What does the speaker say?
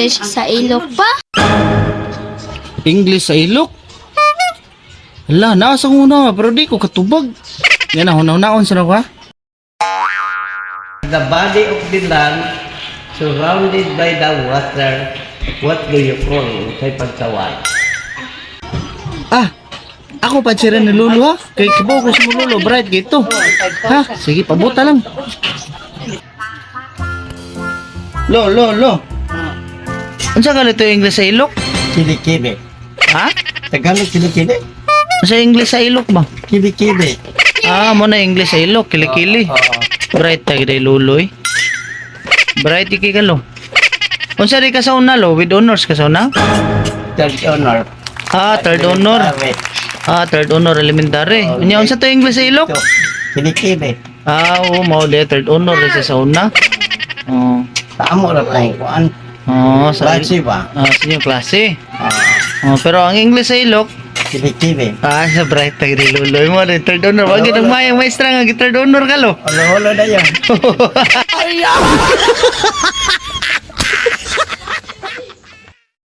English sa ilok pa? English sa ilok? Hala, nasa ko na, pero di ko katubag. Yan na, hunaw-naon sa na ko, ha? The body of the land surrounded by the water, what do you call kay pagtawag? Ah, ako pa sira ni Lolo, ha? Kay kibo ko sa mo Lolo, bright gito. Ha? Sige, pabuta lang. Lo, lo, lo. Unsa ka to English sa ilok? Kilikili. Ha? Tagalog kilikili? Unsa English sa ilok ba? Kilikili. Ah, mo na English sa ilok, kilikili. Bright ta gid Lolo eh. Bright iki ka lo. Unsa di ka sa una lo? With honors ka sa una? Third honor. Ah, third honor. Ah, third honor elementary. Unya unsa to English sa ilok? Ito, kilikili. Ah, oo, mao di third honor kasi sa una. Oo. Tamo ra kong kuan. Oo, sa Klase ba? Ah, sa inyong klase. Ah, Oh, pero ang English sa ilok, kilikili. Ah, sa bright tag ni Lolo. Mo rin third honor. Wag gid ang mayang maestra nga third honor ka lo. Olo-olo na yun.